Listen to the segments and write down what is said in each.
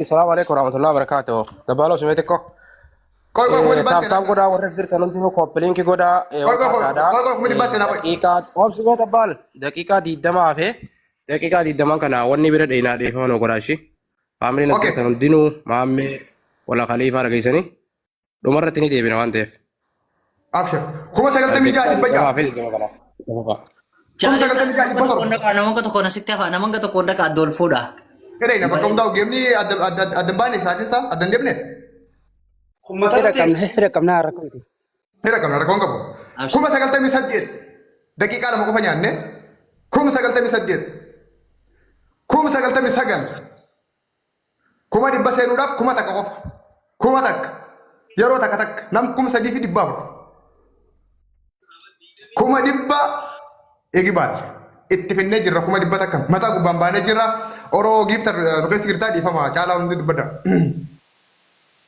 Salaamu alaikum warahmatullahi wabarakatuh. Dabaaloo simee xiqqoo. Qoy qoy 100,000 Tap seenaa. tap godhaa warri jirtan hundinuu copy link godhaa Qoy qoy qoy ulfaataadha. qoy qoy 100,000 seenaa qoy. Daqiiqaa obsi goota baal daqiiqaa 20 hafee daqiiqaa 20 kana wanni bira dheeyinaa dheefama nu godhaa ishii. Faamiliin as jirtan hundinuu maammee wala khaliifaa dhageessanii dhumarratti ni deebina waan ta'eef. Abshir. 96,600. Daqiiqaa 20 hafee 20 kana. 96,700. Nama tokko nasitti hafa, nama tokko dhaqa dolfuudha. Ereena bakka hundaa'u geemni adda adda adda hin baane sa'aatiin isaa adda hin deemne. Hira qabna, hira qabna rakkoo miti. Hira qabna rakkoon qabu. Abshir. 98,000 daqiiqaa 2 qofa nyaanne 98,000 99,000 100,000 seenuudhaaf 1,000 qofa 1,000 yeroo takka takka nam 3,400 100,000 egibaal itti finnee jirra 100,000 mataa gubbaan baanee jirra oroo giiftar nu keessa jirtaa dhiifama caalaa hundi dubbadha.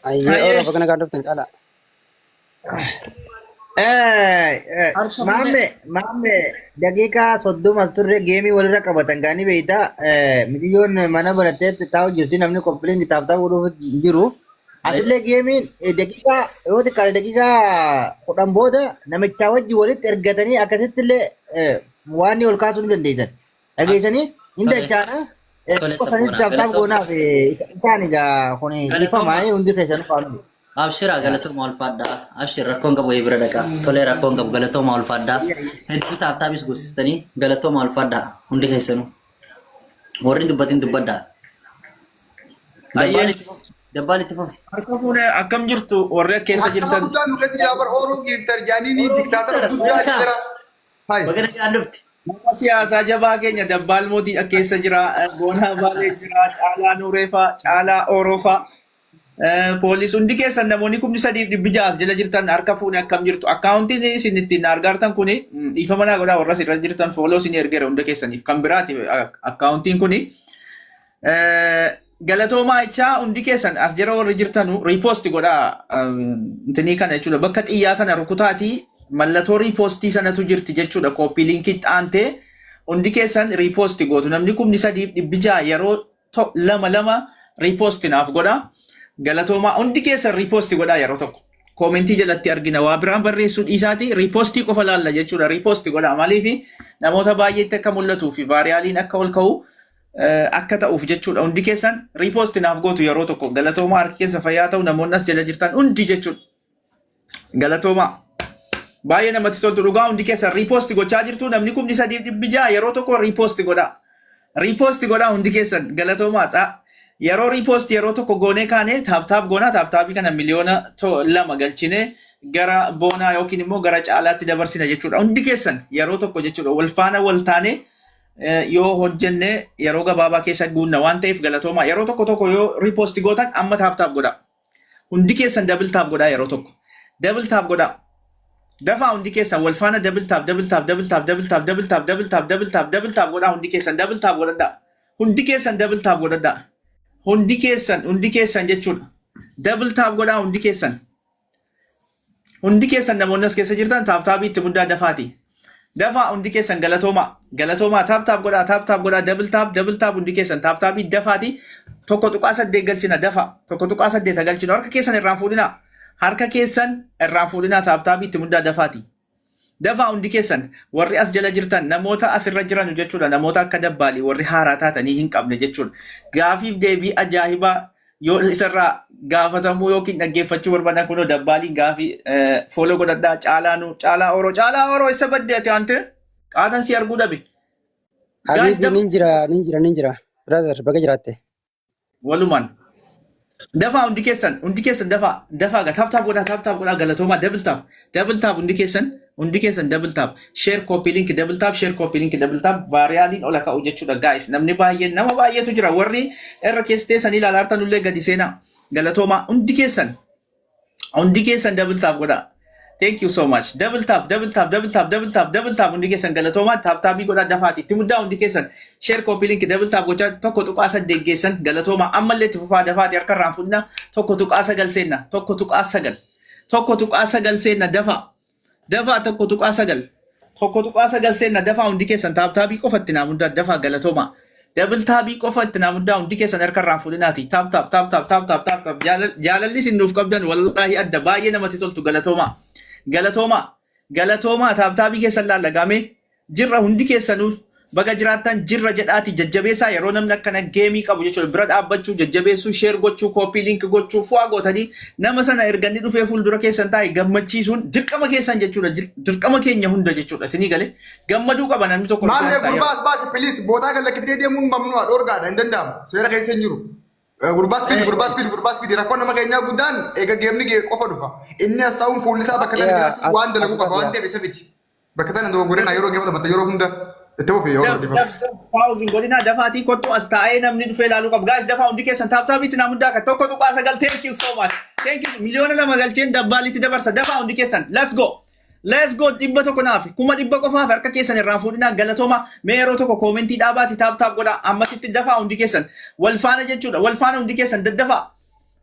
Ayyee Hayyee. oroo bakka nagaan dhuftan caalaa. Harka fuunee. Maamme maamme daqiiqaa 30 turre geemii walirra qabatan gaanii beeyta midiyyoon mana baratteetti taa'u jirti namni qophiin kitaab ta'uu dhufu hin jiru. Asillee geemiin daqiiqaa yoo xiqqaate daqiiqaa 10 booda namichaa wajji walitti ergatanii akkasitti illee waan ni ol kaasuu ni dandeessan. Dhageessanii hin Tole. dachaana. Tole Qofanis sabboona. tap tap Galatooma. goonaaf isaan egaa kun Galatooma. dhiifama hundi keessanuu faanu. Abshira galatooma ulfaadhaa. Abshir rakkoon qabu wayii bira dhaqa. Tolee rakkoon qabu galatooma ulfaadhaa. Hedduu tap tapis goosistanii galatooma ulfaadhaa hundi keessanuu. Warri hin dubbatin dubbadhaa. Dabbaan Hayyee. itti fufi. Dabbaan itti fufi. Harka fuunee akkam jirtu warri keessa Nama jirtan. guddaan nu keessa jira bar ooruu giiftar jaaniini Oroo diktaatara Giiftar, guddaa welcome. jira. Hai. Baga nagaan dhufte. Nama siyaasaa jabaa keenya Dabbaal Mootii keessa jira. Boonaa Baalee jira. Caalaa Nuureefaa, Caalaa Ooroofaa. Poolis hundi keessan namoonni 3,600 as jala jirtan harka fuune akkam jirtu. Akkaawuntiin isin ittiin argaartan kuni dhiifama naa godhaa warra asirra jirtan follow isin ergeera hunda keessaniif. Kan biraati akkaawuntiin kuni. Galatoomaa jechaa hundi keessan as jala warri jirtanu repost godhaa intinii kana jechuudha. Bakka xiyyaa sana rukutaatii mallattoo repostii sanatu jirti jechuudha. Copy linkitti aantee hundi keessan repost gootu. Namni 3,600 yeroo lama lama repost naaf godha. Galatoomaa hundi keessan repost godhaa yeroo tokko. Koomentii jalatti argina waa biraan barreessuu dhiisaati repostii qofa laalla jechuudha. Repost godhaa maaliif namoota baay'eetti akka mul'atuu fi viraliin akka ol ka'u akka ta'uuf jechuudha. Hundi keessan repost naaf gootu yeroo tokko. Galatoomaa harki keessa fayyaa ta'u namoonni as jala jirtan hundi jechuudha. Galatoomaa. Baay'ee namatti toltu dhugaa hundi keessan repost gochaa jirtu namni 3,600 yeroo tokko repost godhaa. Repost godhaa hundi keessan galatoomaa tsaa. Yeroo repost yeroo tokko goonee kaanee tap tap goonaa tap tapii kana 2 miliyoona galchinee gara boonaa yookiin immoo gara caalaatti dabarsina jechuudha. Hundi keessan yeroo tokko jechuudha wal faana wal taanee yoo hojjenne yeroo gabaabaa keessa guunna waan ta'eef galatoomaa. Yeroo tokko tokko yoo repost gootan amma tap tap godhaa. Hundi keessan double tap godhaa yeroo tokko. Double tap godhaa. Dafaa hundi keessan wal faana double tap double tap double tap double tap double tap double tap double tap double tap godhaa hundi keessan double tap godhadhaa. Hundi keessan double tap godhadhaa. Hundi keessan hundi keessan jechuudha. Double tap godhaa hundi keessan. Hundi keessan namoonni as keessa jirtan tap tapii itti muddaa dafaati. Dafaa hundi keessan galatoomaa. Galatoomaa tap tap godhaa tap tap godhaa double tap double tap hundi keessan tap tapii dafaati. 1.8 galchina dafa. 1.8 galchina harka keessan irraan fuudhinaa. Harka keessan irraan fuudhinaa tap tapii itti muddaa dafaati. Dafaa hundi keessan warri as jala jirtan namoota asirra jiran jechuudha. Namoota akka dabbaalii warri haaraa taatanii hin qabne jechuudha. Gaafiif deebii ajaa'ibaa yoo isarraa gaafatamuu yookiin dhaggeeffachuu barbaadan kunoo dabbaaliin gaafii follow godhadhaa caalaanuu caalaa oroo caalaa oroo isa baddee ati aante qaatan si arguu dhabe. Guys, Habibi nin jira nin jira nin jira. Brother baga jiraatte. Walumaan. Dafaa hundi keessan dafaa dafaa ga tap tap godhaa tap tap godhaa galatoomaa double tap double tap hundi keessan double tap share copy link double tap share copy link double tap viraliin ola ka'u jechuudha guys namni baay'een nama baay'eetu jira warri irra keessa teessanii ilaalaa jirtan illee gadi seenaa galatoomaa hundi keessan double tap godhaa. Thank you so much. Double tap, double tap, double tap, double tap, double tap hundi keessan galatoomaa tap tapii godhaa dafaati. Itti muddaa hundi keessan share copy link double tap gochaa 1.8 geessan galatoomaa ammallee itti fufaa dafaati harka irraan fudhina 1.9 seenna 1.9 1.9 seenna dafaa dafaa 1.9 1.9 seenna dafaa hundi keessan tap tapii qofatti naa muddaa dafaa galatoomaa. Double tap qofa itti naa muddaa, hundi keessan harka irraan fuudhinaati. Tap tap tap tap tap tap tap tap. Jaalalli isin nuuf qabdan wallaahi adda, baay'ee namatti toltu. Galatoomaa. Galatoomaa. Galatoomaa. Tap tapii keessan laallagaamee jirra. Hundi keessanuu baga jiraattan. Jirra jedhaati jajjabeessaa. Yeroo namni akkana game qabu jechuudha, bira dhaabbachuu, jajjabeessuu, share gochuu, copy link gochuu, fu'aa gootanii nama sana erga inni dhufee fuuldura keessan taa'e gammachiisuun dirqama keessan jechuudha, dirqama keenya hunda jechuudha. Isinii galee gammaduu qaba namni tokko dhufee Maammee as taa'ee. Gurbaas baasi, please. Bootaa gad lakkiftee deemuun mamnu'a, dhoorgaadha, hin danda'amu. Seera keessa hin jiru. Gurbaas fidi, gurbaas fidi, gurbaas fidi. Rakkoon nama keenyaa guddaan eega gameni ga'e qofa dhufa. Inni as taa'uun fuulli isaa bakka tana Yaa, jiraatu as waan dalaguu qaba waan yaa. ta'eef isa fiti. Bakka tana dogoggorina yeroo game taphatta yeroo hunda itti fufi yeroo Daf dhifamu. Daf daf, pause godhina, dafaatii kottu, as taa'ee namni dhufee ilaaluu qaba. Guys, dafaa hundi keessan tap tapiitti naa muddaa akka 1.9. Thank you so much. Thank you. 2,000,000 galcheen dabbaalitti dabarsa. Dafaa hundi keessan. Let's go. Let's go. 100 naaf 100,000 qofaaf harka keessan irraa fuudhinaa. Galatooma. Mee yeroo tokko commentii dhaabaati tap tap godhaa ammasitti. Dafaa hundi keessan, wal faana jechuudha, wal faana hundi keessan, daddafaa,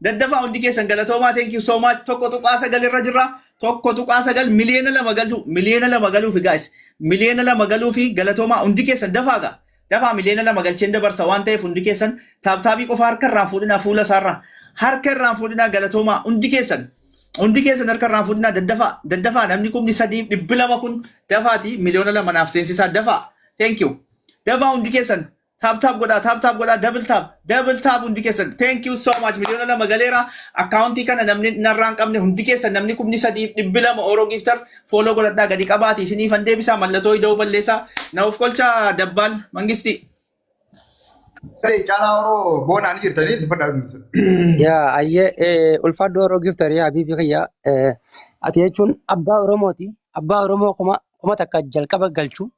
daddafaa hundi keessan. Galatoomaa, thank you so much. 1.9 irra jirra. 1.9, 2,000,000 galuu, 2,000,000 galuufi guys, 2,000,000 galuufi. Galatoomaa hundi keessan. Dafaa gaa, dafaa. 2,000,000 galcheen dabarsa waan ta'eef hundi keessan tap tapii qofa harka irraan fuudhinaa, fuula isaarraa harka irraan fuudhinaa. Galatoomaa hundi keessan. Hundi keessan harka irraan fuudhinaa, daddafaa, daddafaa. Namni 3,200 kun dafaati 2,000,000 naaf seensisaa, dafaa. Thank you. Dafaa hundi keessan tap tap godhaa, tap tap godhaa, double tap, double tap hundi keessan. Thank you so much. 2,000,000 galeera. Accountii kana namni narraa hin qabne hundi keessan, namni 3,200 Oro Gifter follow godhadhaa, gadi qabaati isiniifan deebisaa. Mallattoo ida'uu balleessaa na of kolchaa dabbaal mangisti. Caalaa Oroo boonaa ni jirtanii dubbadhaa. Yaa ayyee, ulfaadhu Oroo Giftarii, habiibi kiyya. Ati jechuun abbaa Oromooti. Abbaa Oromoo 1000 jalqaba galchu.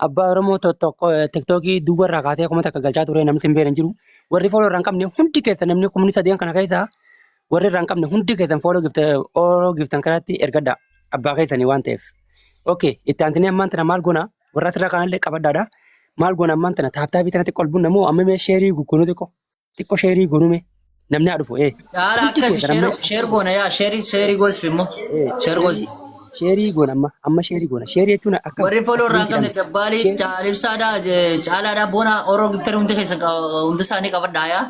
Abbaa Oromoo tokko TikTokii duwwa irraa kaasee 1000 galchaa ture, namni sin beekan jiru. Warri follow irraa hin qabne hundi keessan, namni 3,000 kana keessaa warri irraa hin qabne hundi keessan follow gifta Oroo Giftan kanatti ergadha. Abbaa keessanii waan ta'eef. Okay, itti aansinee ammaan tana maal goona? Warra asirraa kanallee qabadhaadha. Maal goona ammaan tana? Tap tapii tanatti qolbuun namoo amma mee share guggoonuu, xiqqoo xiqqoo share goonume, namni haa dhufu. Caala Hundi akkas keessan amma share goona, yaa share share goos immoo share goos. Share goona, amma amma share goona. Share jechuun akka Warri follow irraa hin qabne liinkiidhaan dabbaalii share caalibsaadhaa caalaadhaa boona Oroo Giftarii hundi keessan hundi isaanii qabadhaa yaa.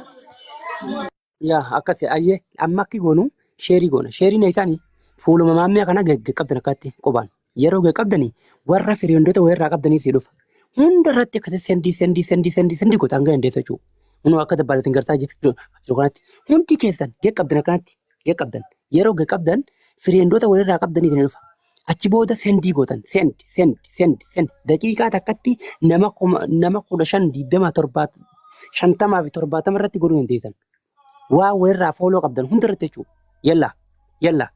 Yaa akkas, ayyee, amma akki goonu share goona. Shareiin isaanii fuuluma maammee kana qabdan akkatti qubaan. Yeroo qabdanii warra friendota wayirraa qabdanii si dhufa. Hunda irratti akkasi send send send send send goota hanga dandeessu jechuudha. Kunoo akka dabbaaleetiin gartaa jiru kanatti hundi keessan qabdan akkanatti qabdan. Yeroo qabdan friendota walirraa qabdanii ni dhufa. Achi booda send gootan, send send send send. Daqiiqaa takkatti nama 15, 20, 7, 50 fi 70 irratti godhuu dandeessan. Waa walirraa follow qabdan hunda irratti jechuudha. Yalla yalla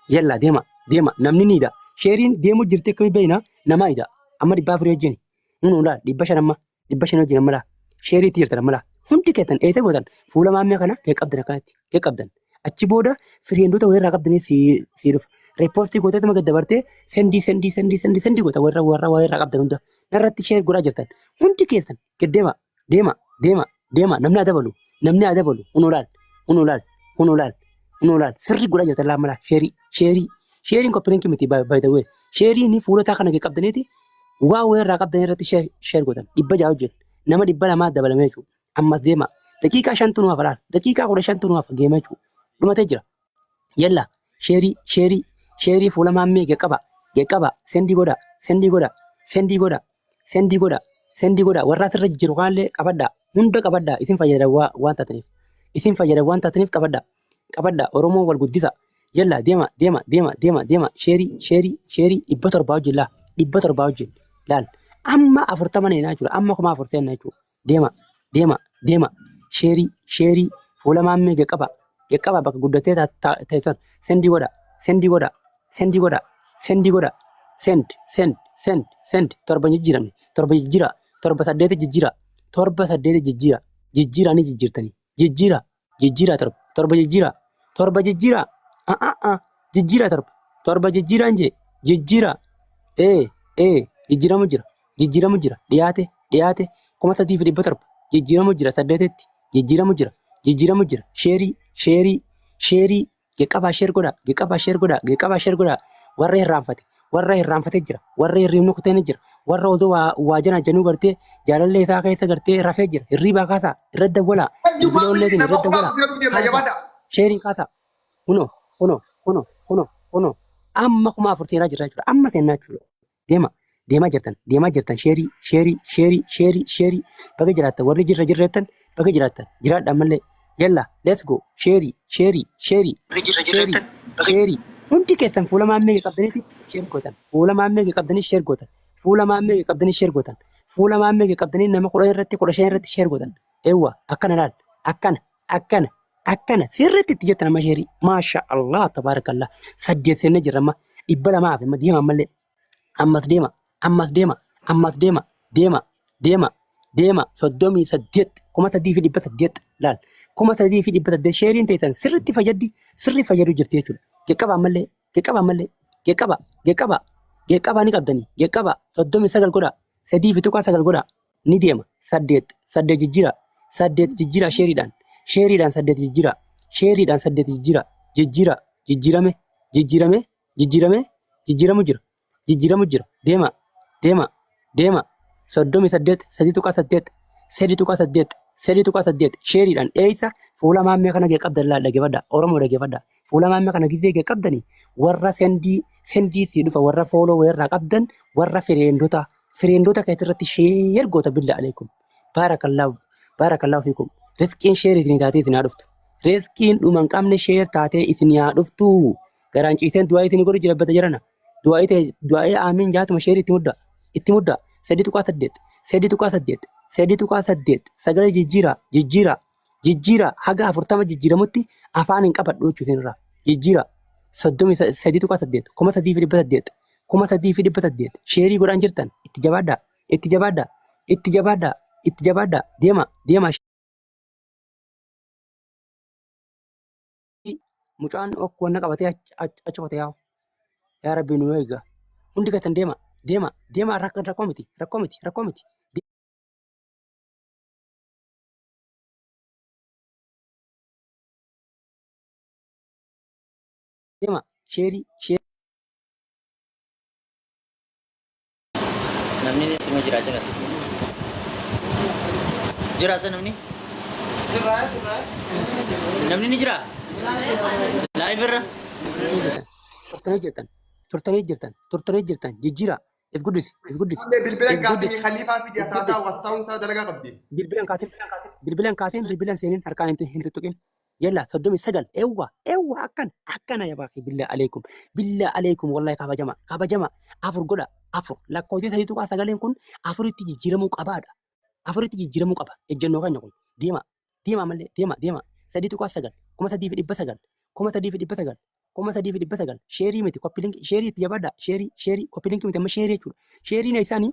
yalla, deema deema, namni ni hidha. Shareiin deemuu jirti, akkamii beekna? Namaa hidha. Amma 400 wajjin. Kun laa 500, amma 500 wajjin, amma laa shareiitti jirtan, amma laa hundi keessan eessa gootan? Fuula maammee kana qabdan akkanatti qabdan. Achi booda friendota walirraa qabdanii si dhufa. Repost gooteetuma gad dabartee send send send send send goota warra walirraa qabdan hunda. Narratti share godhaa jirtan. Hundi keessan gad deema deema deema deema, namni haa dabalu, namni haa dabalu. Kunoo laal, kunoo laal, kunoo laal, kunoo laal, sirri godhaa jirtan laa mala. Share share shareiin copy link miti, by the way. Shareiin fuulotaa kana qabdaniiti waa walirraa qabdan irratti share share gootan. 600 hojjetu, nama 200 dabalamee jechuudha. Ammas deema, daqiiqaa 5tu nu hafa laal, daqiiqaa 15tu nu hafa geema jechuudha. Dhumatee jira. Yalla, share share share, fuula maammee qaba qaba, send godha, send godha, send godha, send godha, send godha. Warra asirra jiru kanallee qabadhaa, hunda qabadhaa. Isin fayyada waan taataniif, isin fayyada waan taataniif qabadhaa, qabadhaa. Oromoo wal guddisa. Yalla, deema deema deema deema deema. Share share share, 700 wajjin laa, 700 wajjin laal. Amma 40 neenaa jechuudha, amma 4000 seenna jechuudha. Deema deema deema, share share, fuula maammee qaba qaba, bakka guddatee ta'e san send godha, send godha, send godha, send godha, send send send send. 7 jijjiiramne, 7 jijjiira, 7 8 jijjiira, 7 8 jijjiira, jijjiira ni jijjiirtanii, jijjiira, jijjiira, 7 7 jijjiira, 7 jijjiira, jijjiira, 7 7 jijjiiraan jee, jijjiira. Ee, jijjiiramu jira, jijjiiramu jira, dhiyaate dhiyaate. 3700 jijjiiramu jira, saddeetitti jijjiiramu jira, jijjiiramu jira. Share share share, geqqabaa, share godhaa, geqqabaa, share godhaa, geqqabaa, share godhaa. Warra irraanfate Warra irraanfatee jira. Warra hirriibni kuteen jira. Warra odoo waa jana januu gartee jaalallee isaa keessa gartee rafee jira. Hirriibaa kaasaa. Irra dawwalaa. Thank you Bilbila family onneetiin nama irra kuma dawwalaa. afur sirra deemna Kaasaa. jabaadha. Sheeriin kaasaa. Kunoo kunoo kunoo kunoo kunoo. Amma 4000 seenaa jirra jechuudha. Amma seenaa jechuudha. Deema. Deemaa jirtan. Deemaa jirtan. Sheerii sheerii sheerii sheerii sheerii. Baga jiraattan. Warri jirra jirreettan baga jiraattan. Jiraadha ammallee. Yalla let's go. Sheerii sheerii sheerii sheerii sheerii. Hundi keessan fuula maammee qabdaniiti share gootan. Fuula maammee qabdanii share gootan. Fuula maammee qabdanii share gootan. Fuula maammee qabdanii nama 10 irratti 15 irratti share gootan. Eewwa akkana laal. Akkana akkana akkana sirriitti itti jettan amma sheerii. Maasha Allah tabaarakallah. 8 seennee jirra amma 200 fi amma deema ammallee. Ammas deema ammas deema ammas deema deema deema deema 38 3,800 laal 3,800 sheeriin teessan sirriitti fayyaddi sirri fayyadu jirti jechuudha. Geqqaba ammallee geqqaba ammallee geqqaba geqqaba geqqaba ni qabdanii geqqaba 39 godha 3.9 godha ni deema 8 8 jijjiira 8 jijjiira sheeriidhaan sheeriidhaan 8 jijjiira sheeriidhaan 8 jijjiira jijjiira jijjiirame jijjiirame jijjiirame jijjiiramu jira jijjiiramu jira deema deema deema 38 3.8 3.8 3.8 sheeriidhaan eeysa fuula maammee kana gee qabdan laal dhaggeeffadha Oromoo dhaggeeffadha fuula maammee kana gizee gee qabdanii warra sendii sendii sii dhufa warra fooloo weerraa qabdan warra fireendota fireendota keetirratti sheer goota billa aleekum baarakallaahu baarakallaahu fiikum riskiin sheer isin taatee isin haa dhuftu riskiin dhuma hin qabne sheer taatee isin haa dhuftu Garaan ciiseen du'aa isin godhu jira bada jarana. Du'aa ta'e du'aa aamiin jaatuma sheerii itti mudda. Itti mudda. 3.8 3.8 3.8 sagalee jijjiira jijjiira jijjiira haga 40 jijjiiramutti afaan hin qabadhu jechuun isinirraa. Jijjiira 33.8 3,800 3,800 sheerii godhaan jirtan itti jabaadhaa itti jabaadhaa itti jabaadhaa itti jabaadhaa deema deema. Mucaan ok wanna qabatee achi qote yaa'u. Yaa Rabbi nu eega. Hundi keessan deema deema deema rakkoo rakkoo miti rakkoo miti rakkoo miti. Deema sheerii sheerii. Namni ni sima jira caqas. Jira sa namni? Namni ni jira? Live irra? Turtanii jirtan turtanii jirtan turtanii jirtan jijjiira if guddisi if guddisi Bilbilan if guddisi kaasanii khaliifaa fidi if asaa guddisi taa'u as taa'uun isaa dalagaa qabdi. bilbilan kaasin bilbilan kaasin bilbilan seenin harkaan hin tuttuqin Yalla 39 ewwa ewwa akkana akkana ya baaqi billaa aleekum billaa aleekum wallahi kabajama kabajama afur godha afur lakkoofsi 3.9n kun afuritti jijjiiramuu qabaadha afuritti jijjiiramuu qaba ejjennoo keenya kun deema deema malee deema deema 3.9 3,900 3,900 3,900 sheerii miti copy link sheerii itti jabaadha sheerii sheerii copy link miti amma sheerii jechuudha sheeriin isaanii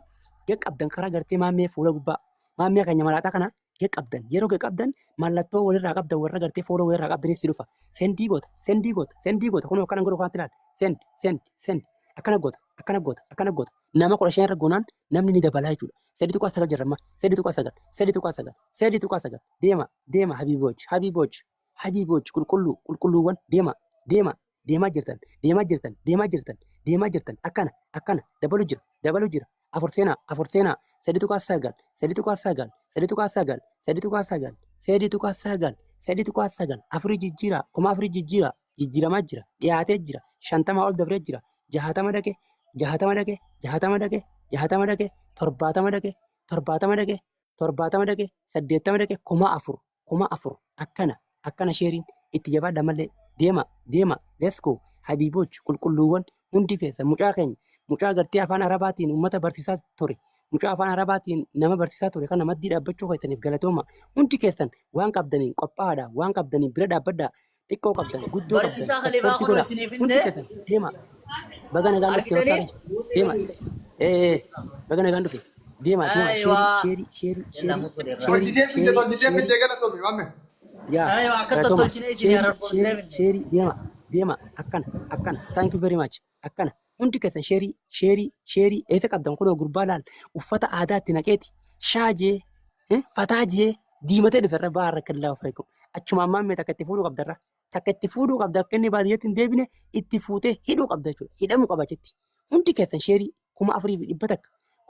gaqqabdan karaa gartee maammee fuula gubbaa maammee keenya malaaxaa kana gaqqabdan yeroo gaqqabdan mallattoo walirraa qabdan warra gartee fooloo walirraa qabdanis si dhufa sendii goota sendii goota sendii goota kunoo akkana godhu kanatti ilaali send send send akkana goota akkana goota akkana goota nama 15 irra goonaan namni ni dabalaa jechuudha 3.9 jirra amma 3.9 3.9 3.9 deema deema habiiboch habiiboch Habiiboch qulqulluu qulqulluuwwan deema deema deemaa jirtan deemaa jirtan deemaa jirtan deemaa jirtan akkana akkana dabalu jira dabalu jira afur seenaa afur seenaa 3.9 3.9 3.9 3.9 3.9 3.9 afurii jijjiira kuma afurii jijjiira jijjiiramaa jira dhiyaatee jira 50 ol dabree jira 60 dhaqe 60 dhaqe 60 dhaqe 60 dhaqe 70 dhaqe 70 dhaqe 70 dhaqe 80 dhaqe 4000 4000 akkana akkana sheeriin itti jabaadha malee deema deema let's go habiiboch qulqulluuwwan hundi keessa mucaa keenya mucaa gartee afaan arabaatiin uummata barsiisaa ture mucaa afaan arabaatiin nama barsiisaa ture kana maddii dhaabbachuu keessaniif galatooma hundi keessan waan qabdaniin qophaa'aadha waan qabdaniin bira dhaabbadhaa xiqqoo qabdan guddoo qabdan Barsiisaa Khaliifaa sappoortii kunoo godhaa isiniif hundi hinne keessan deema baga nagaan dhufte argitanii? bakka deema ee baga nagaan dhufe deema deema sheerii Aywa. sheerii sheerii Yalla sheerii mutu irraa. sheerii Tolchitee fidde sheerii tolchitee sheerii fidde galatoomi maame. yaa Aywa akka galatoma tottolchine isin sheerii ararboomsine sheerii finne. sheerii deema deema akkana akkana thank you very much akkana hundi keessan sheerii sheerii sheerii eessa qabdan kunoo gurbaa laal uffata aadaa itti naqeeti shaajee fataa jee diimatee dhufe irra baarakallaahu fiikum achuma ammaan mee takka itti fuudhuu qabda irra takka itti fuudhuu qabda akka inni baadiyyaatti hin deebine itti fuutee hidhuu qabda jechuudha hidhamuu qaba jetti Hundi keessan sheerii 4100,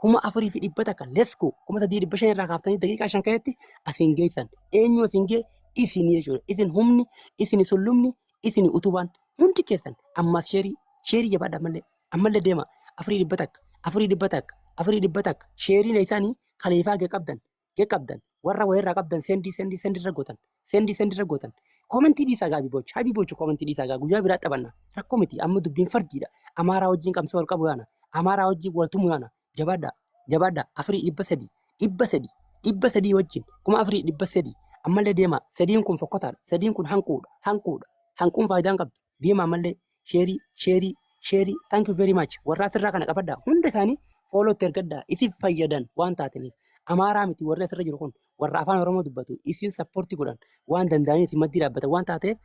4100, let's go. 3500 irraa kaaftanii daqiiqaa 5 keessatti asiin geessan. Eenyu asiin gee? Isin jechuudha. Isin humni, isin sullumni, isin utubaan. Hundi keessan ammaas sheerii, sheerii jabaadha ammallee. Ammallee deema. 4100, 4100, 4100. Sheeriin isaanii kaleefaa gee qabdan. Gee qabdan. Warra wayirraa qabdan sendii sendii sendii irra gootan. Sendii sendii irra gootan. Koomentii dhiisaa gaa Habiboch. Habiboch koomentii dhiisaa gaa guyyaa biraa taphanna. Rakkoo miti amma dubbiin fardiidha. Amaaraa wajjin qabsoo wal qabu yaana. Amaaraa wajjin wal tumu yaana. Jabaadhaa. Jabaadhaa. 4300. 300. 300 wajjin. 4300. Ammallee deemaa. Sadiin kun fokkotaadha. Sadiin kun hanquudha. Hanquudha. Hanquun faayidaa hin qabdu. Deemaa ammallee. Sheerii sheerii sheerii. Thank you very much. Warra asirraa kana qabadhaa. Hunda isaanii fooloo itti ergadhaa. Isin fayyadan waan taataniif. Amaaraa miti warri asirra jiru kun warra afaan Oromoo dubbatu isin sappoortii godhan waan danda'anii isin maddii dhaabbatan waan taateef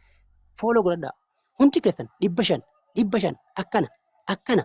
fooloo godhadhaa. Hundi keessan 500, 500, akkana akkana,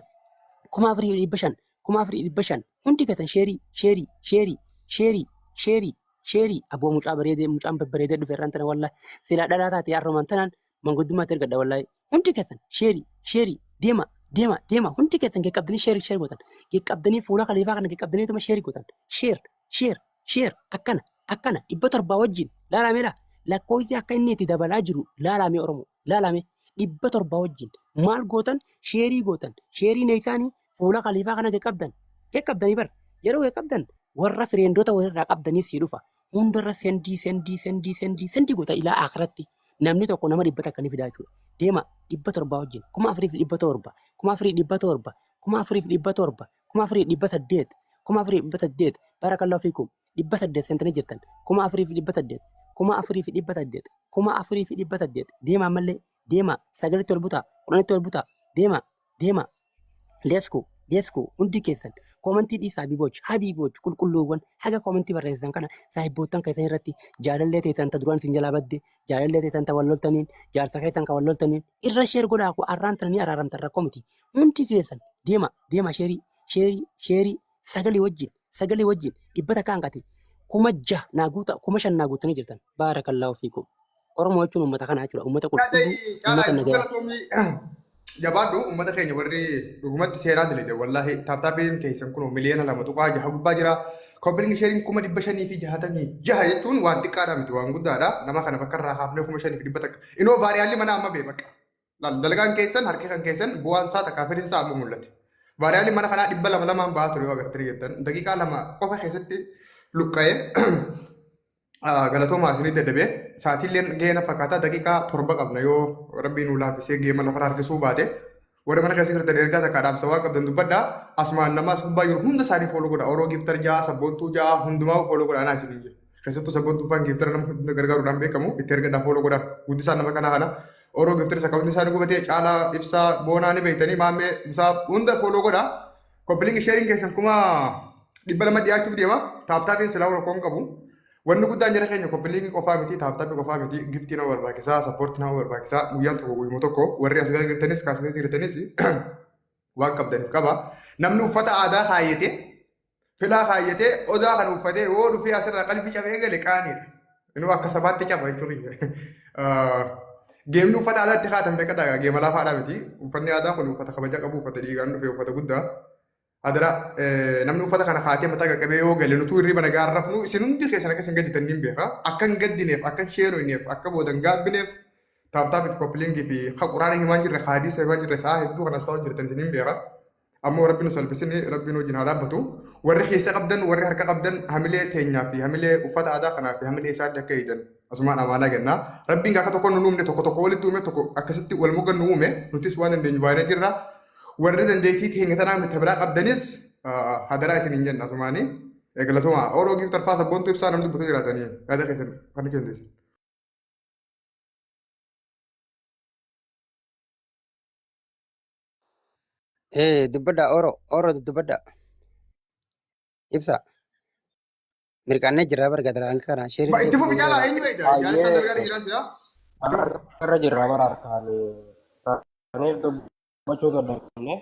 4500, 4500. Hundi keessan sheerii sheerii sheerii sheerii sheerii sheerii. Aboo mucaa bareedee, mucaan babbareedee dhufe irraan tana, wallahi silaa dhalaa taate har'umaan tanaan manguddummaatti ergadha wallahi. Hundi keessan sheerii sheerii, deema deema deema. Hundi keessan qaqqabdanii sheerii sheerii gootan, qaqqabdanii fuula kaleefaa kana qaqqabdaniituma sheerii gootan. Sheer sheer sheer, akkana akkana, 700 wajjin laalameedha. Lakkoofsi akka inni itti dabalaa jiru laalame. Oromoo laalame. 700 wajjin maal gootan? Sheerii gootan. Sheeriin isaanii fuula kaliifaa kana qaqqabdan, qaqqabdanii bar yeroo qaqqabdan warra fireendota walirraa qabdanii sii dhufa. Hundarra sendii sendii sendii sendii sendii goota. Ilaa akhiratti namni tokko nama 100 ni fidaa jechuudha. Deema, 700 wajjin 4700, 4700, 4700, 4800, 4800. Barakallahu fiikum. 800 seentanii jirtan. 4800, 4800, 4800. Deema ammallee, deema. Sagalitti ol butaa, 10tti ol butaa. Deema deema, let's go, let's go. Hundi keessan koomentii dhiisaa. Habiboch, habiboch, qulqulluuwwan haga koomentii barreessan kana saahibboottan keessan irratti, jaalallee teessan ta duraan isin jalaa badde, jaalallee teessan ta wal loltaniin, jaarsa keessan ka wal loltaniin irra share godhaa. Ku arraan tana ni araaramtan, rakkoo miti. Hundi keessan deema deema, sheerii sheerii sheerii. Sagalee wajjin, sagalee wajjin 100 hanqate. 6000 naa guuta, 5000 naa guutanii jirtan. Baarakallaahu fiikum. Oromoo jechuun uummata kana jechuudha, uummata qulqulluu, Caalaa uummata hedduu nagayaa. galatoomii, jabaadhu. Uummata keenya warri dhugumatti seeraa dalede, wallaahi taaptaapiin keessan kun 2.6 miliyoona gubbaa jira. Copy link sheeriin 566,000 jechuun waan xiqqaadha miti, waan guddaadha. Nama kana bakka irraa haafnee 5100. Inoo vaariyaalli mana amma bee bakka. Laal, dalagaan keessan, harki kan keessan, bu'aan isaa takkaa firiin isaa amma mul'ate. Vaariyaalli mana kanaa 200 lamaan ba'aa ture yoo agartanii jettan daqiiqaa 2 qofa keessatti luqqa'ee. Galatoomaa isinii dadhabee sa'aatiilleen gahee na fakkaata. Daqiiqaa 7 qabna yoo rabbiin nu laaffisee geema lafarra harkisuu baate. Warri mana keessa jirtan ergaa takka dhaamsa waan qabdan dubbadhaa. Asumaan nama as gubbaa jiru hunda isaanii follow godha. Oroo gifter ja'a, sabboontuu ja'a, hundumaa follow godha anaa isiniin jedha. Keessattuu sabboontuu faan giftera nama hunda gargaaruudhaan beekamu itti ergadhaa, follow godha. Guddisaan nama kanaa kana. Oroo gifter isa qabni isaanii gubatee, caalaa ibsaa boonaa ni beektanii, maammee musaa hunda follow godha. Copy link sheeriin keessan 200,000 dhiyaachuuf deema. Taaptaapiin silaa rakkoo hin qabu. Wanni guddaan jara keenya copy linkii qofaa miti, taaptaappii qofaa miti, giftii nama barbaachisaa, sappoortii nama barbaachisaa. Guyyaan tokko guyyuma tokko warri as gara jirtanis kaas keessa jirtanis waan qabdaniif qaba. Namni uffata aadaa kaayyatee, filaa kaayyatee, odaa kana uffatee yoo dhufee asirraa qalbii cabee gale qaaniidha. Inni akka sabaatti caba jechuudha. Geemni uffata aadaa itti kaatan beekadhaa, geema laafaadhaa miti. Uffanni aadaa kun uffata kabaja qabu, uffata dhiigaan dhufe, uffata guddaa. Adara namni uffata kana kaatee mataa qaqqabee yoo gale nutuu hirriba nagaa rafnu, isin hundi keessan akka isin gadditan ni beeka. Akka hin gaddineef, akka hin sheeroineef, akka boodan gaabbineef taaptaapiif copy linkii fi quraana himaa jirre, hadiisa himaa jirre, sa'a hedduu kanas ta'u jirtan isin hin beeka. Ammoo rabbi nu salphisini, rabbi nu wajjin haa dhaabbatu. Warri keessa qabdan, warri harka qabdan, hamilee teenyaa fi hamilee uffata aadaa kanaa fi hamilee isaallee akka eegdan asumaan amaanaa kennaa. Rabbiin gaafa tokko nu uumne, tokko tokko walitti uume, tokko akkasitti wal moggan nu uume, nutis waan dandeenyu baay'ee jirra. Warri dandeettii teenya tanaa miti biraa qabdanis hadaraa isin hin jenna asumaanii. Galatoomaa. Oroo giif tarfaa, sabboontuu ibsaa, namni dubbatu jiraatanii yaada keessan kan dandeessan. Dubbadha oro oro, dubbadha ibsa. Mirqaannee jirra barga dalaan kana sheerii. Itti fufi caalaa, eenyu eega? Jaalisa dalgaa jiran si'a. Irra jirra bara harkaan. Saniif dubbachuu dandeenye.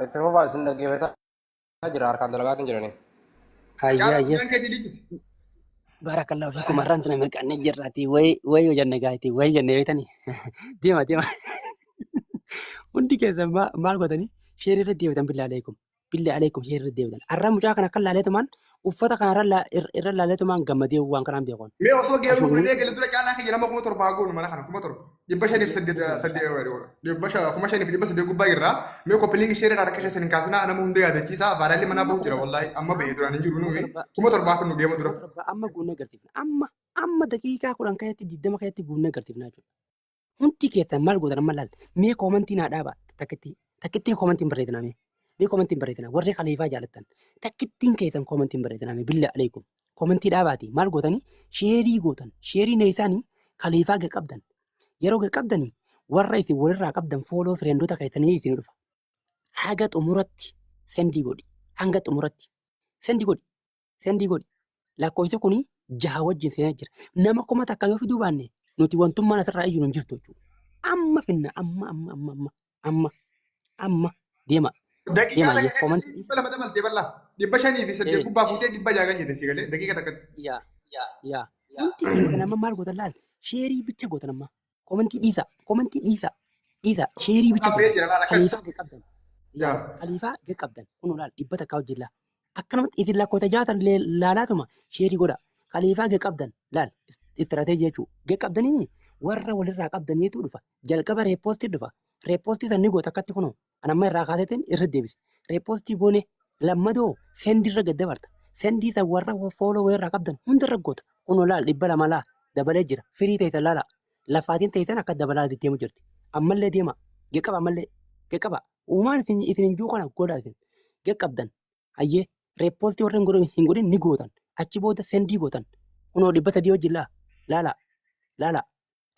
Itti fufaa, isin dhaggeeffataa jira, harkaan dalagaatiin jirani. Hayya. Caalaa Hayya. guyyaan keetii lichisi. Barakallahu fiikum. Har'aan tana mirqaannee jirraati. Wayi wayi jenne gaati wayi jenne beektanii. Deema deema. Hundi keessan maal gootanii? Sheerii irra deebitan billaa aleekum. Billaa aleekum sheerii irra deebitan. Arra mucaa kana akka laaleetumaan uffata kana irra laaleetumaan gammadee waan kanaan beekon. Mee osoo geemni kun Ashuun hin eegale dura caalaa keenya nama 7,000 haa goonu mana kana 7,000. 508 5,800 gubbaa irraa mee copy link share harka keessan hin kaasinaa nama hunda yaadachiisaa baadhaalli manaa amma bahu kuma jira torba wallaahi amma bahee duraan hin jiru kuma nuyi torba 7,000 kun nu geema kuma dura. torba amma guunnee agarsiifna. Amma amma daqiiqaa 10 keessatti 20 keessatti guunnee agarsiifna jechuudha. Hundi keessan maal gootan amma laal. Mee koomantii naa dhaaba takkittii. Takkittiin koomantiin barreessinaa mee. Mee koomantiin barreessinaa warri khaliifaa jaalattan. Takkittiin keessan koomantiin barreessinaa mee billa aleekum. Koomantii dhaabaati maal gootanii sheerii gootan. Sheerii neessaanii khaliifaa qabdan. Yeroo qabdanii warra isin walirraa qabdan follow friendota keessanii isin dhufa. Haga xumuratti send godhi. Hanga xumuratti send godhi. Send godhi. Lakkoofsi kuni jaha wajjin seenaa jira. Nama 1000 yoo fiduu baanne nuti wantummaan asirraa iyyuu hin jirtu jechuudha. Amma finna amma amma amma amma amma amma deema Daqiiqaa deema takka ayyee keessatti koomantii 200 dabaltee bal'aa. 508 ee gubbaa fuutee 600 kan jette si galee daqiiqa takkatti. Yaa yaa hundi keessan amma maal gootan laal sheerii bicha gootan amma koomantii dhiisa koomantii dhiisa dhiisa sheerii bicha Abbee gootan jira laal akkas. khaliifaa gad qabdan yaa Yaa. khaliifaa gad qabdan kunoo laal 100 wajjin laa akkanumatti isin lakkoofsa jaatan laalaatuma sheerii godha khaliifaa gad qabdan laal istirateejii jechuu gad qabdanii warra walirraa qabdaniitu dhufa jalqaba reepoostii dhufa reepoostii san ni goota akkatti kunoo an amma irraa kaaseetiin irra deebise reepoostii goone lammadoo send irra gad dabarta send san warra follow irraa qabdan hunda irra goota kunoo laal 200 laa dabalee jira firii ta'e laala lafaatiin ta'e akka dabalaa deemu jirti ammallee deema geqqaba ammallee geqqaba uumaan isin isin hin jiru kana godhaa isin geqqabdan hayyee reepoostii warra hin godhin hin godhin ni gootan achi booda send gootan kunoo 300 wajjin laa laala laala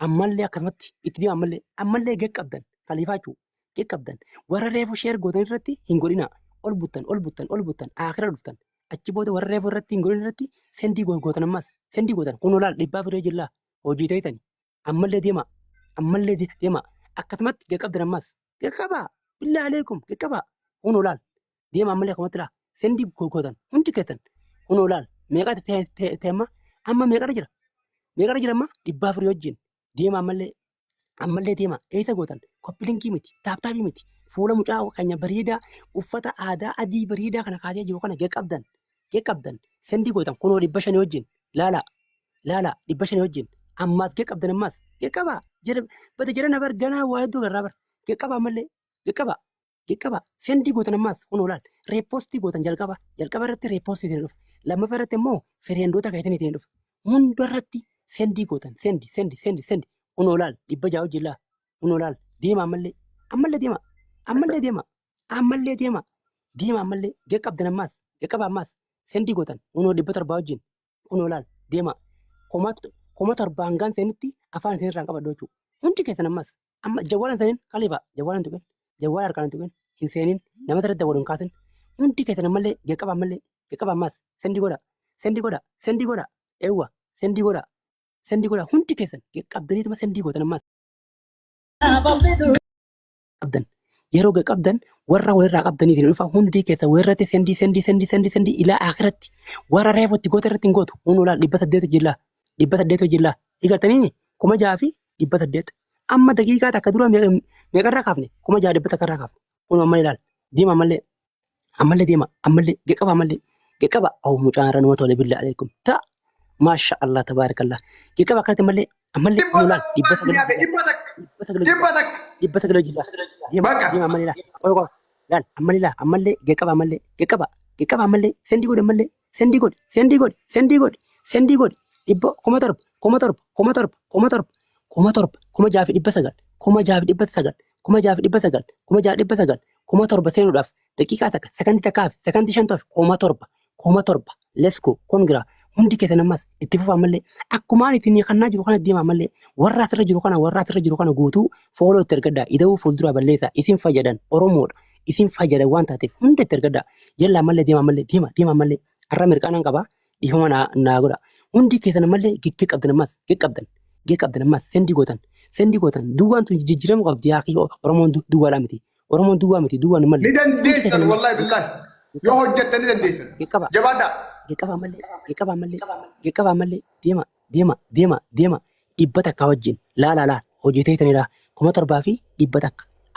ammallee akkasumatti itti deema ammallee ammallee geqqabdan khaliifaa jechuu geqqabdan warra reefu share gootan irratti hin godhina ol buttan ol buttan ol buttan akira dhuftan achi booda warra reefu irratti hin godhin irratti send gootan ammas send gootan kunoo laal 400 wajjin laa hojii ta'itani ammallee deema ammallee deema akkasumatti geqqabdan ammas geqqabaa billaa aleekum geqqabaa kunoo laal deema ammallee akkumatti laa send gootan hundi keessan kunoo laal meeqa ta'e amma amma meeqarra jira meeqarra jira amma 400 wajjin deema ammallee ammallee deema eessa gootan copy link miti tap tap miti fuula mucaa keenya bareedaa uffata aadaa adii bareedaa kana kaatee jiru kana geqqabdan geqqabdan send gootan kunoo 500 wajjin laala laala 500 wajjin ammaas geqqabdan ammaas geqqabaa jara bada jara na bar ganaa waa hedduu garraa bar geqqabaa ammallee geqqabaa geqqabaa send gootan ammaas kunoo laal repost gootan jalqaba jalqaba irratti repost isin dhufa lammaffaa irratti immoo friendota keessanii isin dhufa hunda irratti send gootan send send send send kunoo laal 600 wajjin laa kunoo laal deema ammallee ammallee deema ammallee deema ammallee deema deema ammallee geqqabdan ammaas geqqaba ammaas send gootan kunoo 700 wajjin kunoo laal deema 7,000 hangaan seenutti afaan isin irraan qabadhu jechuudha hundi keessan ammas amma jawwaalan seenin khalifa jawwaalan tuqin jawwaala harkaan tuqin hin seenin nama irratti dawwalu hin kaasin hundi keessan ammallee geqqaba ammallee geqqaba ammaas send godha send godha send godha eewwa send godha send godha hundi keessan geqqabdaniituma send gootan ammaas qabdan yeroo qabdan warra walirraa qabdanii isin dhufa hundi keessa walirratti send send send send send ilaa akiratti warra reefu itti goota irratti hin gootu hun olaal 800 jillaa 800 jillaa eegaltanii 6,800 amma daqiiqaa takka dura meeqarraa kaafne 6,100 irraa kaafne kun amma ilaal deema ammallee ammallee deema ammallee geqqaba ammallee geqqaba awu mucaan irra nama tole billaa aleekum ta maasha Allah tabaarakallah geqqaba akkanatti ammallee ammallee Dhibba kun olaal dhibba takka sagal nyaate 100. 900 100. 900 jillaa deema Bakka. deema ammallee laa qoy qoy laal ammallee laa ammallee geqqaba ammallee geqqaba geqqaba ammallee send godhi ammallee send godhi send godhi send godhi send godhi dhibba 7,000 7,000 7,000 7,000 7,000 6,900 6,900 6,900 6,900 7,000 seenuudhaaf daqiiqaa takka sakandii takkaa fi sakandii shantu hafe 7,000 7,000 let's go congra hundi keessan ammas itti fufa ammallee akkumaan isin kannaa jiru kana deema ammallee warra asirra jiru kana warra asirra jiru kana guutuu follow itti ergadhaa ida'uu fuulduraa balleessaa isin fayyadan oromoodha isin fayyadan waan taateef hunda itti ergadhaa yalla ammallee deema ammallee deema deema ammallee har'a mirqaanaan qaba dhiifama naa naa godha hundi keessan ammallee giggee qabdan ammas giggee qabdan giggee qabdan ammas send gootan send gootan duwwaan tun jijjiiramu qabdi yaa akhi oromoon duwwaadhaa miti oromoon duwwaa miti duwwaan hin malle Ni hundi dandeessan keessan ammas wallahi billahi. Yoo hojjettan ni dandeessan. geqqaba Jabaadhaa. geqqaba ammallee geqqaba ammallee geqqaba ammallee deema deema deema deema 100 wajjin laa laa laa hojjetee tanidha 7,100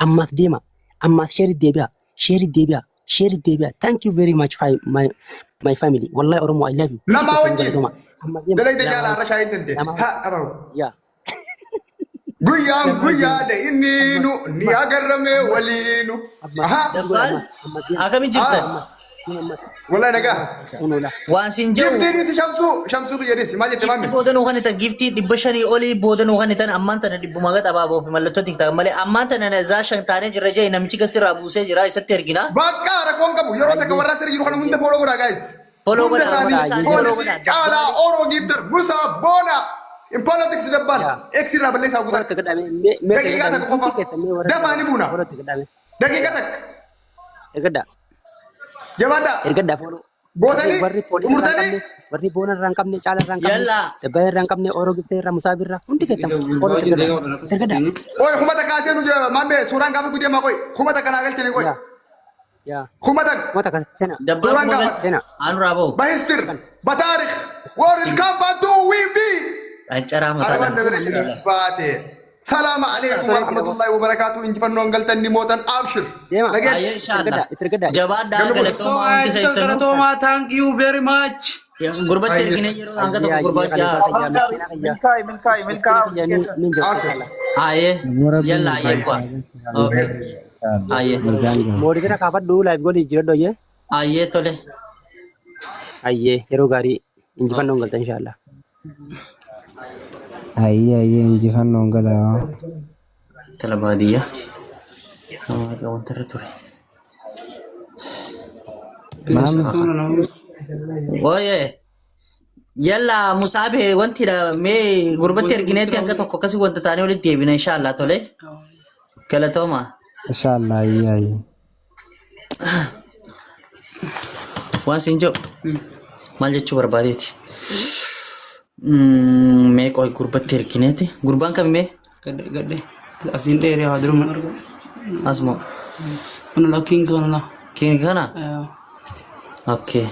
ammas deema ammas share deebi'a Sheerii deebi'a. Sheerii deebi'a. Thank you very much my family. Wallahi Oromoo, I love you. Hundi Namaa keessan wajjin. galatooma. Amma deema. Dalagde Lama caalaa har'a shaayiin tante. lama Ha abaw. yaa. Guyyaan Lama guyyaadha inni amma nu ni amma agarrame waliinu. amma Aha. ni godha Dabbaal amma amma deema. akkamiin jirtan? Amma deema amma Wallahi nagaa. kunoo laa. Waan siin jedhu Giftiinis shamsuu shamsuu jedhis maal jette giftii maami? booda nuu kanitan, giftii 500 olii booda nuu kanitan. Ammaan tana dhibbuma gad abaaboo fi mallattoo tiktaak malee ammaan tana zaa shan taanee jirra jee namichi gasti irraa buusee jira, isatti ergina. Bakka rakkoon qabu yeroo takka warra sirri jiru kana hunda follow godhaa, guys. Follow Hunda godhaa, hunda isaanii isaanii follow poolisii godhaa. caalaa Dabbaali. Oroo Gifter Musa Boona in politics dabbaal Yaa. X irraa balleessaa Follow guutaa. itti godhame. Mee mee itti Daqiiqaa godhame. takka Hundi qofa keessan mee warra dafaa ni buuna. follow itti godhame. Daqiiqaa takka Ergaddaa. jabaadhaa Ergaddaa follow. Warri gootanii warri poolisii irraa hin xumurtanii. qabne, warri boona irraa hin qabne, caala irraa hin qabne, Yalla. dabbaa irraa hin qabne, Oroo Giftee irraa, Musaa irraa, hundi keessan follow itti godhaa. Ergaddaa. Oye, 1000 seenu maambe suuraan gaafa gudee maa qoy 1000 naa galchanii qoy Yaa. Yaa. 1000. Mata kan sena. Dabbaal Suuraan 1000 gaafa galchi. Sena. Aanuraa ba'u. በሂስትር በታሪክ ወርልድ ካፕ ዊ ቢ Qancaraa Arban mataadhaan. dabere jira baate. Salaama alaikum warahmatullahi wabarakatuh. Injifannoon galtan ni mootan, abshir. Deema. Nageet. Ayyee, inshallah. Ergaddaa. Itti ergaddaa. Jabaadhaa, Ganna bulus. galatoomaa hundi keessanuu. Galatoomaa, thank you very much. Gurbatti Ayyee. erginee yeroo hanga Ayyee tokko ayyee gurbaa kaleessa jaha. kiyyaa miskiina kiyyaa. Milkaa'e, milkaa'e, Miskiina milkaa'e. kiyyaa ni ni jirtu Okay. inshallah. Ayyee. Yalla, ayyee bu'aa. Okay. Ayyee. Mooditira kaafadhu, live goolii jiradhu ayyee. Ayyee, tole. Ayyee, yeroo gaarii, injifannoon galta inshallah. Ayyee ayyee, injifannoon galaa. Tala baadiyyaa. Nama wanta irra ture. Maami. Ooyee. Yalla Musaabe, wanti dha mee gurbatti ergineetti hanga tokko akkasii wanta taanee walitti deebina inshallah, tole. Galatooma. Inshallah, ayyee ayyee. Waan siin jedhu maal jechuu barbaadeeti? Mee qoy, gurbatti ergineeti. Gurbaan kami mee? Gadhe gadhe. Asiin dheeree haa duruma. Asmoo. Kun lakkiin kana. Kiin kana? Okay.